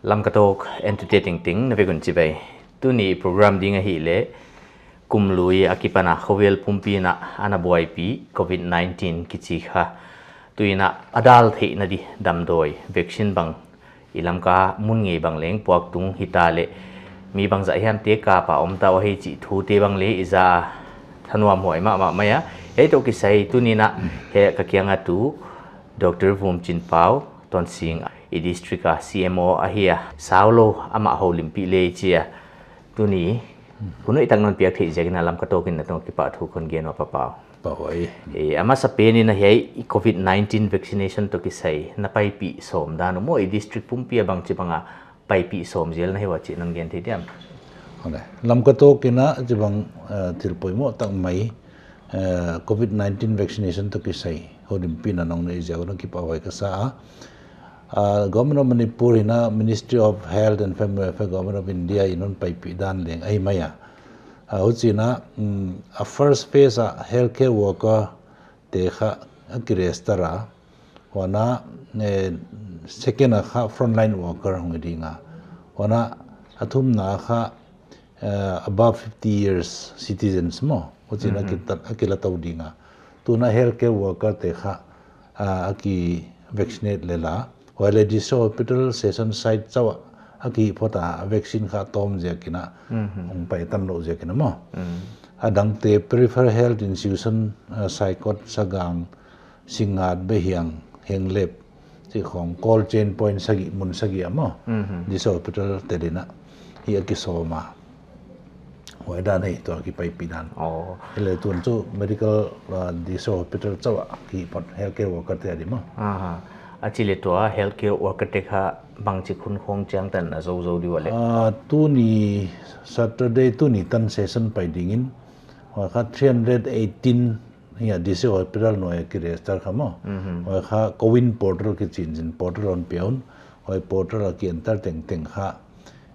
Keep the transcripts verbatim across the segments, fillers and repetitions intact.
Lamka Talk entute tengteng na vek un chibai. Tuni program ding ahihleh, kum lui a kipan a khovel pumpi in a ana buaipi covid nineteen kichi kha, tuin a dal theihna di damdawi vaccine bang i Lamka mun ngei bang leng puak tung hita leh, mi bangzah hiam te kap a om ta uh ahi chih thute bang leng i za a, thanuam huai mahmah mai a. Hiai toh kisai tuni'n a, hiai ka kiang a tu Doctor Vumchinpau Tonsing, i district a C M O ahi a, sau lou amah houlimpih leh i chi a. Tuni hun hoih tak non piak theih ziakin a Lamka Talk in na tungah kipahthu kon gen ua Pa Pau. Pa Huai. E, a masapen in a hiai covid nineteen vaccination toh kisai na paipih sawm dan uh maw, i district pumpi a bangchi bang a paipih sawm zel na hi ua chih non gen thei diam? Hale. Lamka Talk in a chibang, eh, thil poimoh tak mai, eh, covid nineteen vaccination toh kisai houlimpihna non nei ziak un kipahhuai ka sa a. Ah, Government of Manipur in a Ministry of Health and Family Welfare, Government of India in hon paipih dan leng ahi mai a. Ah, huchi'n a, mm, a first phase a healthcare worker te kha a ki register a. Huan a, eh, second a kha frontline worker hong hi ding a. Huan a, a thumna kha, eh, above fifty years citizens maw. Huchi'n a ki ta-, a ki la tou ding a. Tuin a healthcare worker te kha, ah, a ki vaccinate lel a. Huai leh district hospital session site chauh a, a ki phot a, a vaccine kha tawm ziakin a, hong pai tam lou ziakin a maw. A dangte peripheral health institution, ah, Saikot, Sagang, Singngat, Behiang, Henglep, chih khong cold chain point sagih, mun sagih a maw. District hospital te ding a, hi a ki sawm a. Huai dan hi tua ki paipih dan. Oh. Hileh tuin chu medical, ah, district hospital chauh a ki phot healthcare worker te a di maw. Aha. A chih leh tua healthcare worker te kha bangchi hun khong chiang tan a zou zou di ua leh? Ah, tuni Saturday tuni tan session pai dingin. Huai kha three hundred eighteen hi a district hospital nuai a ki register kha maw. Huai kha CoWIN portal kichi in portal hon pia un. Huai portal a ki enter tengteng kha,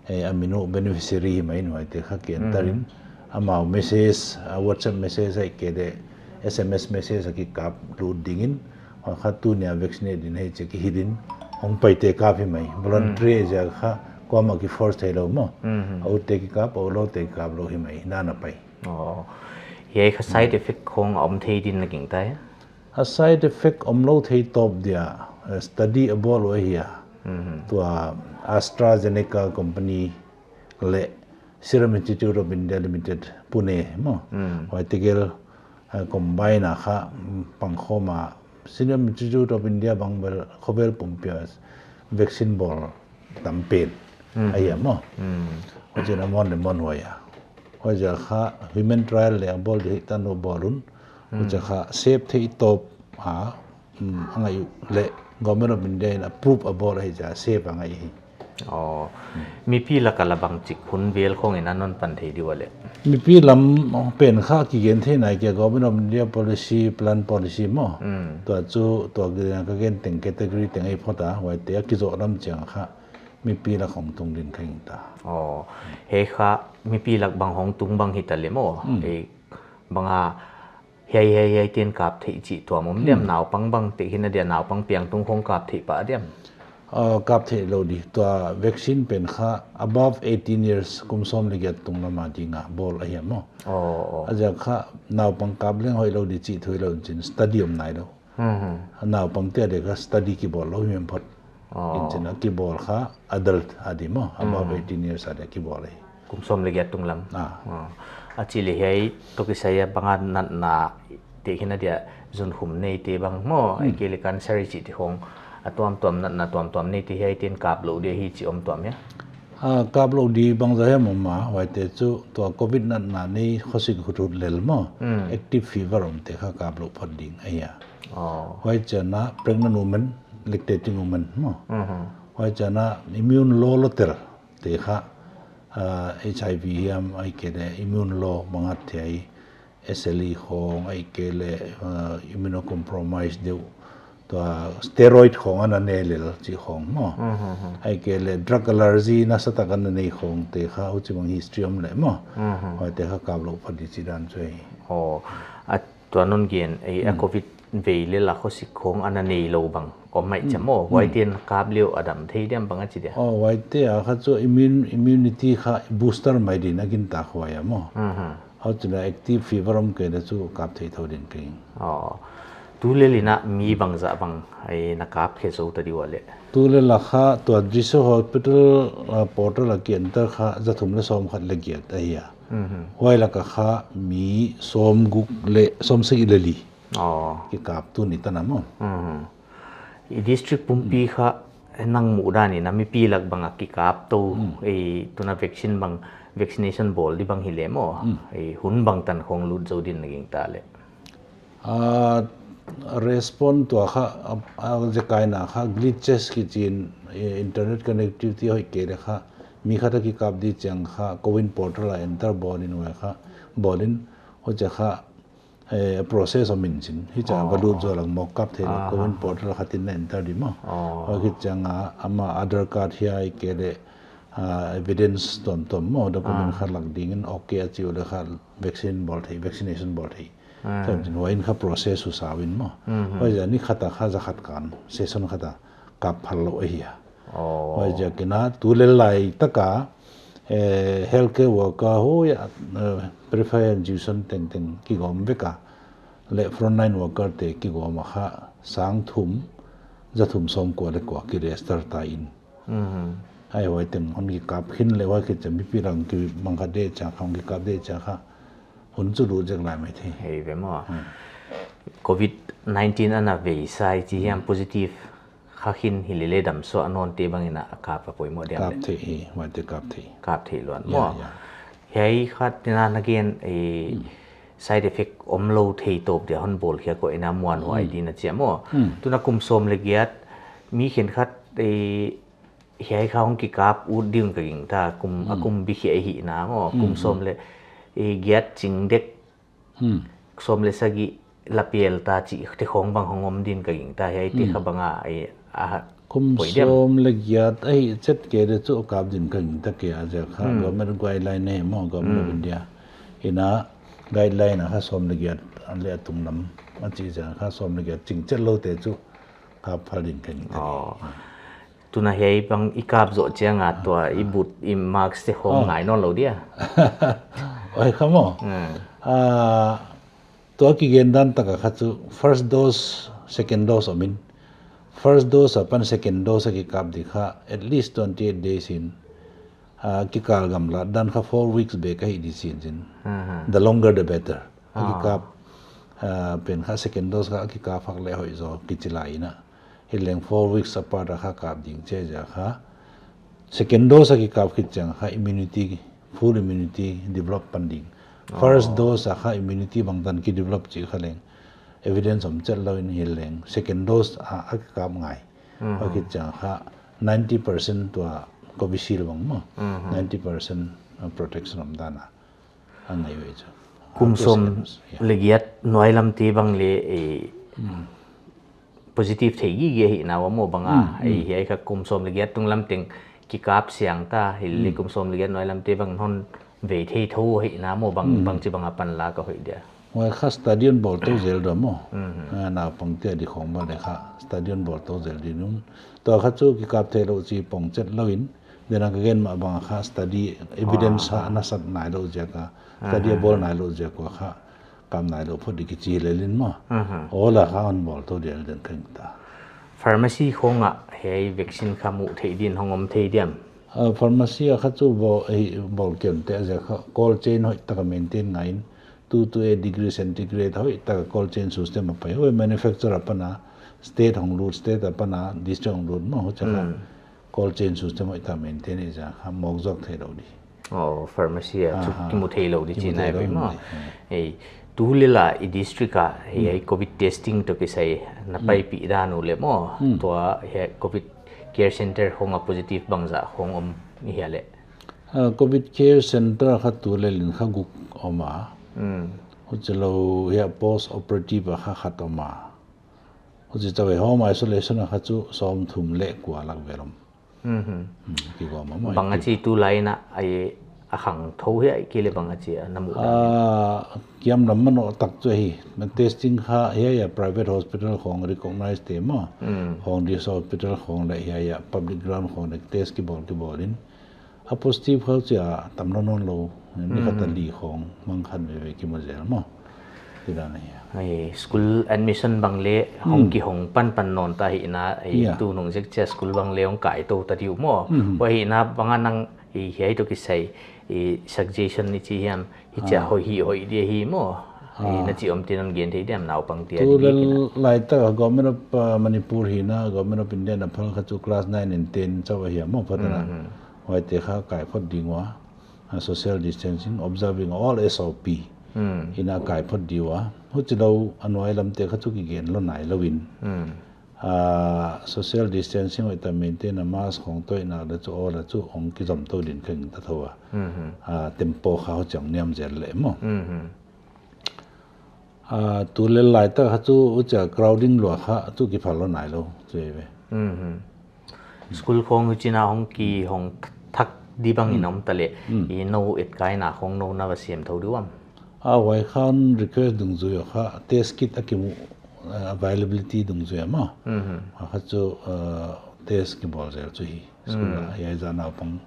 eh, a min uh beneficiary hi mai in huaite kha ki enter in, amau message, a WhatsApp message ahihkeileh S M S message a ki kap lut dingin, huai kha tuni a vaccinate ding ahi chih ki hilh in, hong paite kap hi mai. Voluntary ziak kha kuamah ki force theilou maw. A utte ki kap, a uloute ki kap lou hi mai, dan a pai. Oh. Hiai kha side effect khong om thei ding na gingta hia? A side effect omlou thei tawp dia, eh, study a bawl uh ahi a. Tua AstraZeneca company leh Serum Institute of India Limited, Pune maw. Huaite gel, eh, combine a kha, mm, pangkhawm a Serum Institute of India bang bel khovel pumpi a vaccine bawl tam pen ahi a maw. Huchi'n a mon leh mon huai a. Huai ziak kha human trial leng bawl di hita nou bawl un. Huchi'n kha safe thei tawp a, mm, a ngai uh leh Government of India in approve a bawl ahi ziak safe a ngai hi. Oh. Mipi lak a lah bangchi hun vel khong in a non pan thei di ua leh? Mipi lam pen kha ki gen thei nai kei a, Government of India policy, plan policy maw. Tua chu, tua ki ka gen teng category teng ahi phot a, huaite a ki zoh lam chiang kha mipi lak hong tung ding kha in ta. Oh, hiai kha mipi lak bang hong tung bang hita leh maw. Ei bang a hiai, hiai, hiai te'n kap theih chih tuam om diam, naupang bang te hi na dia, naupang piang tung khong kap theih pah diam? Ah, kap theih lou di, tua vaccine pen kha above eighteen years, kum sawm leh giat tunglam a ding a bawl ahi a maw. Oh, oh. A ziak kha naupang kap leng hoih lou di chih thu hilou in chin study om nailou. Naupang te a dia kha study ki bawl lou hi mai phot. Oh. In chin a ki bawl kha adult a di maw, above eighteen years a dia ki bawl ahi. Kum sawm leh giat tunglam. Ah. Oh. A chih leh hiai toh kisai a bang a natna te hi na dia, zunkhum neite bang maw, ahihkeileh cancer i chih te khong, a tuamtuam natna tuamtuam neite hiai te'n kap lou di ahi chih om tuam hia? Ah, kap lou di bangzah hiam om a, huaite chu tua covid natna nei khosik huthut lel maw, active fever om te kha kap lou phot ding ahi a. Oh. Huai chiang a pregnant woman, lactating woman maw. Huai chiang a immune low lou tel te kha, ah, H I V hiam ahihkeileh immune low bang a thei, S L E khong ahihkeileh, ah, immunocompromised deuh, tua steroid khong ana nei lel chih khong maw. Ahihkeileh drug allergy nasatak ana nei khong te kha huchibang history om leh maw. Huaite kha kap lou phot di chih dan chu ahi. Oh, a tua non gen, ei, a covid vei leh la khosik khong ana neilou bang Om mai cham maw, huaite'n kap leh a dam thei diam bang a chi dia. Oh, huaite a kha chu immune, immunity kha booster mai din a gintak huai a maw. Mhm. Huchiin active fever om kei leh chu kap thei thou din kei. Oh. Tulel in a mi bangzah bang ai na kap khe zou ta di ua leh. Tulel a kha tua District Hospital, ah, portal a ki enter kha za thum leh sawm khat leh giat ahi a. Mhm. Huai lak a kha mi sawm guk leh sawm sagih leh li. Oh. Ki kap tuni tan a maw. Mhm. I district pumpi kha nang muhdan in a mipi lak bang a ki kap tou, eh, tuna vaccine bang, vaccination bawl di bang hi leh maw. Eh, hun bangtan khong lut zou din na gingta leh. Ah, respond tua kha, ah, ah, zekaina kha glitches kichi in, eh, internet connectivity hoih kei leh kha, mi khat a ki kap di chiang kha, CoWIN portal a enter bawl in huai kha, bawl in, huchia kha, eh, process om in chin. Hichia va lut zou lak maw kap thei lou, CoWIN portal khat in na enter di maw. Oh. Huai khit chiang a, ama Aadhaar card hiai kei leh, ah, evidence tuamtuam maw, document kha lak ding in, okay a chi uleh kha vaccine bawl thei, vaccination bawl thei. Ah. Tuamtuam huai in kha process uh sau in maw. Mhm. Huai zia ni khat a kha za khat kan, session khat a kap phal lou ahi a. Oh. Huaiziakin a tulel lai tak a, eh, healthcare worker hoih a, eh, peripheral institution tengteng kigawm vek a. Leh frontline worker te kigawm a kha sang thum, za thum sawm kua leh kua ki register ta in. Mhm. Ai huai teng hon ki kap khin leh huai khit chiang mipi lak ki bang kha di chiang kha hon ki kap di chiang kha. Hun chu lut zek lai mai thei. Hei ve maw. Hmm. Covid nineteen ana vei sa i chi hiam positive kha khin hi leh leh dam suah nawn te bang in a kap a poimoh diam leh. Kap thei hi, huaite kap thei. Kap thei luat maw. Ya, ya. Hiai khat in a na gen, eh, side effect om lou thei tawp dia hon bawl khia ko in a muanhuai din a chi a maw. Hmm. Tuna kum sawm leh giat, mi khenkhat, eh, hiai kha hong ki kap ut ding ka gingta, kum, a kum bi khia hi na maw, kum sawm leh, eh, giat ching dek, sawm leh sagih la pel ta chih te khong bang hong om din ka gingta, hiaite kha bang a, eh, a ha, kum sawm leh giat ahi chet kei leh chu kap din ka gingta kei a zia kha, government guideline nei maw, Government of India. In a guideline a kha sawm leh giat leh a tunglam a chi zia kha sawm leh giat ching chet lou te chu kap phal din ka gingta kei. Oh. Tuna hiai bang i kap zoh chiang a tua i boot i mask te hong ngai nawn lou dia. Oi kha maw. Hmm. Ah, tua kigen dan tak a kha chu first dose, second dose om in. First dose apan second dose a ki kap di kha at least twenty eight days in. Ah, ki kal gamlat dan kha four weeks bek ahi di chin chin. Mhm. The longer the better. A ki kap, ah, pen kha second dose kha a ki kap hak leh hoih zaw kichi lai in a. Hileng four weeks apart a kha kap ding chi zia kha. Second dose a ki kap khit chiang kha immunity, full immunity develop pan ding. First dose a kha immunity bangtan ki develop chi kha leng evidence om chet lou in hileng second dose a, a ki kap ngai. Mhm. Huai khit chiang kha ninety percent tua Covishield bang maw. Mhm. Ninety percent protection om dan a. A ngai ve chu. Kum sawm leh giat nuailam te bang leh, eh, positive thei gige hi na ua maw bang a, eh, hiai kha kum sawm leh giat tunglam teng ki kap siang ta, hi leh kum sawm leh giat nuailam te bang hon vei thei thou hi na maw bang, bang chi bang a panla ka hoih dia. Huai kha study hon bawl tou zel di maw. Mhm. Ah, naupang te di khong bang leh kha study hon bawl tou zel di nung. Tua kha chu ki kap thei lou chi pong chet lou in, Dena ka gen mah bang kha study evidence kha na sat nai lou ziak a, study a bawl nai lou ziak ua kha kap nai lou phot di kichi lel in maw. Awl a kha hon bawl tou dial den ka gingta. Pharmacy khong ah hiai vaccine kha muh theih din hong om thei diam? Ah, pharmacy a kha chu bawl, eh, bawl kem te a ziak kha cold chain hoih tak a maintain ngai in, two to eight degree centigrade hoih tak a cold chain system a pai. Huai manufacturer apan a, state hong lut, state apan a district hong lut maw, huchia kha cold chain system hoih tak a maintain i ziak kha mawk zawk thei lou di. Oh, pharmacy a chu kimu thei lou di chi nai ve maw. Ei, tu lel a i district a hiai covid testing toh kisai na paipih dan uh leh maw, tua hiai covid care center khong a positive bangzah khong om hia leh? Ah, covid care center kha tu lel in kha guk om a. Huchilou hiai post operative a kha khat om a. Huchi chauh home isolation a kha chu sawmthum leh kua lak vel om. Kigawm om. Bang a chi tu lai in a, ai, a khang thou hiai kei leh bang a chi a na muh dan in. Ah, kiam lam manoh tak chu hi. Man testing kha hiai a private hospital khong recognize te maw. Mm. Khong district hospital khong leh hiai a public ground khong leh test kibawl kibawl in. A positive kha chu a tam nawn nawn lou. Ni khat a Mm. li khong mang khan veve kimu zel maw. Ti dan ahi a. Ai, school admission bang leh hong Mm. kihong panpan nawn ta hi na, ai, Yeah. tunung zek chia school bang leh hong kai tou ta diu maw. Mm-hmm. Huai hi na bang a nang, ai, hiai toh kisai, ai, suggestion i chi hiam, hichia Ah. hoih hi hoih dia hi maw. Ai, Ah. na chi om tin hon gen thei diam naupang tia Tu di lel bik in a. Lai tak a Government of, uh, Manipur hi na, Government of India na phal kha chu class nine and ten chauh ahi a maw phat a na. Mm-hmm. Huaite kha kai phot ding ua. Ah, social distancing, observing all S O P. Mm. Hi na kai phot di ua. Huchilou a nuai lam te kha chu kigen lou nai lou in. Mm. Ah, social distancing hoih ta maintain a mask khong toh i na leh chu awl a chu hong kizom tou din ka gingta thou a. Mm-hmm. Ah, tempo kha huchia niam zel leh maw. Mm-hmm. Ah, tu lel lai tak kha chu huchia crowding lua kha chu kiphal lou nai lou chu ve. Mm-hmm. School khong huchi na hong kihong thak di bang in Mm. om ta leh. Mm. I nou etkaina khong nou na va siam thou diu am. Ah, huai khan request dungzui a kha test kit a kimu, ah, availability dungzui a maw. Mm-hmm. A kha chu, ah, test kibawl zel chu hi. School Mm. a hiai zah naupang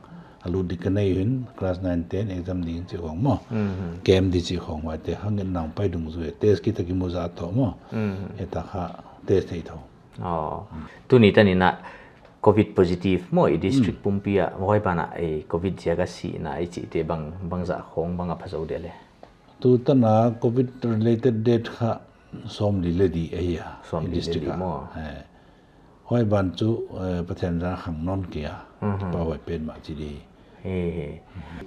a lut di ka nei hin class nine ten exam ding chi khong maw. Mm-hmm. Camp di chi khong huaite kha ngen nang pai dungzui test kit a kimu zah toh maw. Mm-hmm. Hita kha test thei thou. Oh. Mm. Tuni tan in a covid positive maw i district Mm. pumpi a huai ban a, eh, covid ziak a sihna i chihte bang, bangzah khong bang a pha zou dia leh. Tu tan a covid related death kha sawmli leh di ahi a. Sawmli leh di maw. I district a. Eh. Huai ban chu, eh, Pathian zah khang nawn kei a. Mhm. Pau huai pen mah chi di. He, he.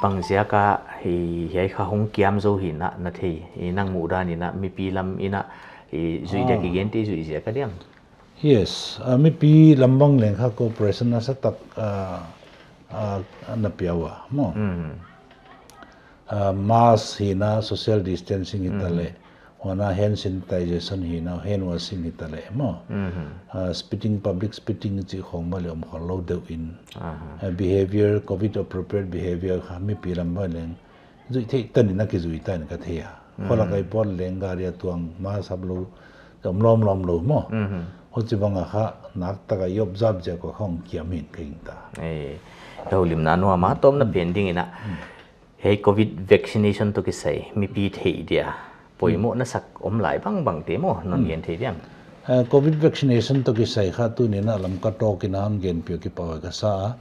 Bang ziak a, he, hiai kha hong kiam zou hi na, na thei. He, nang muh dan in a, mipi lam in a, he, zui dia Ah. kigen te zui ziak a diam. Yes, ah, mipi lam bang leng kha cooperation nasa tak, ah, ah, na pia ua, maw. Mm. Ah, mask hi na, social distancing hi ta Mm. leh. Huan a hand sanitization hi na, hand washing hi ta leh maw. Mhm. Ah, spitting, public spitting chi khong bang leh om khol lou deuh in. Aha. Ah, behavior, covid appropriate behavior kha mipi lam bang leng. Zui thei tan in a kizui ta in ka thei a. Mhm. Khua lak a i pawt leng gari a tuang mask hap lou, om lawmlawm lou maw. Mhm. Huchibang a kha nak tak a i observe ziak a kha hong kiam hi'n ka gingta. Eh, houlimna nuam a tawpna pen ding in a. Mm. Hiai covid vaccination toh kisai, mipi theih dia poimoh Mm. na sak om lai bangbang te maw, non Mm. gen thei diam. Eh, covid vaccination toh kisai kha tuni in a Lamka Talk in a hon gen peuh kipahhuai ka sa a.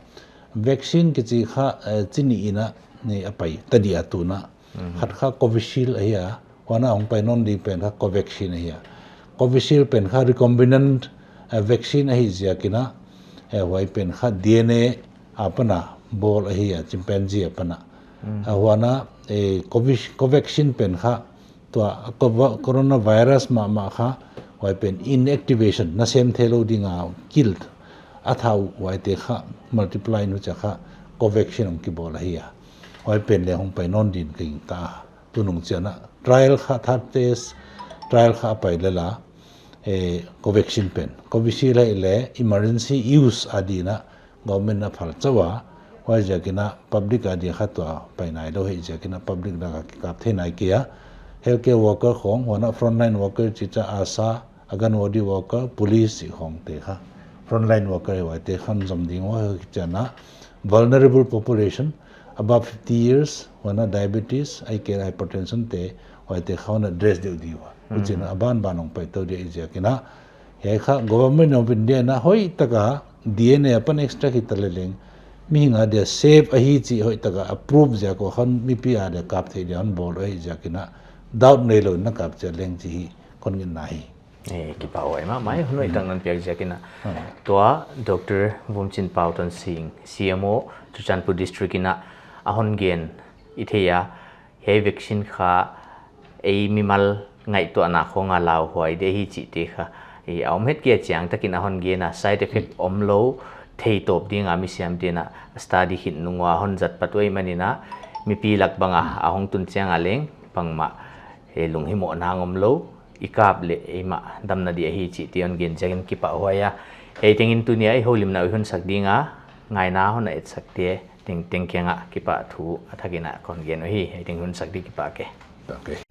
Vaccine kichi kha, eh, chi nih in a ni a pai ta di a tu in a. Mhm. Khat kha Covishield ahi a, huan a hong pai nawn ding pen kha Covaxin ahi a. Covishield pen kha recombinant, eh, vaccine ahi ziak in a, eh, huai pen kha D N A apan a bawl ahi a, chimpanzee apan a. Mm. Ah, huan a, eh, Covis-, Covaxin pen kha tua cova-, coronavirus mahmah kha, huai pen inactivation, na sem theilou ding a kill, a thau huaite kha, multiply in huchia kha, Covaxin hong kibawl ahi a. Huai pen leng hong pai nawn din ka gingta. Tunung chiang a, trial kha third phase, trial kha a pai lel a, eh, Covaxin pen. Covishield leh emergency use a di in a, government in a phal chauh a, huaiziak in a public a di kha tua pai nailou hi ziak in a public lak a kikap thei nai kei a. Healthcare worker khong, huan a frontline worker chih cha ASHA, Anganwadi worker, police chih khong te kha. Frontline worker huaite khan zom ding ua hi chiang a. Vulnerable population, above fifty years, huan a diabetes, eye care hypertension te, huaite kha huan a address deuh di ua. Huchi'n a banban hong pai tou di ahi ziak in a. Hiai kha Government of India in a hoih tak a D N A apan extract hi ta leh leng, mihing a dia safe ahi chih hoih tak a approve ziak ua khan mipi a dia kap theih dia hon bawl ahi ziak in a, doubt neilou in a kap chiat leng chih hi kon ngen na hi. Eh, kipahhuai mahmah e, hun hoih tak non piak ziak in a. Hmm. Tua Doctor Vumchinpau Tonsing, C M O, Churachandpur District in a, a hon gen i thei a, hiai vaccine kha ei mimal ngaihtuahna khong a lauhuai di ahi chih te kha. I a om het kei a chiang tak in a hon gen a, side effect omlou thei tawp ding a mi siam te'n a study khit nung ua hon zat pat uh ahihman in a mipi lak bang a a hong tun chiang a leng bangmah, eh, lunghimohna ngam lou, i kap leh eimah damna di ahi chih te hon gen ziak in kipahhuai a. Hiai teng in tuni a i houlimna uh i hun sak ding a, Ngaihna hon na etsakte tengteng kiangah kipahthu a thakin a kon gen uhi. Ei teng hun sak di kipak e.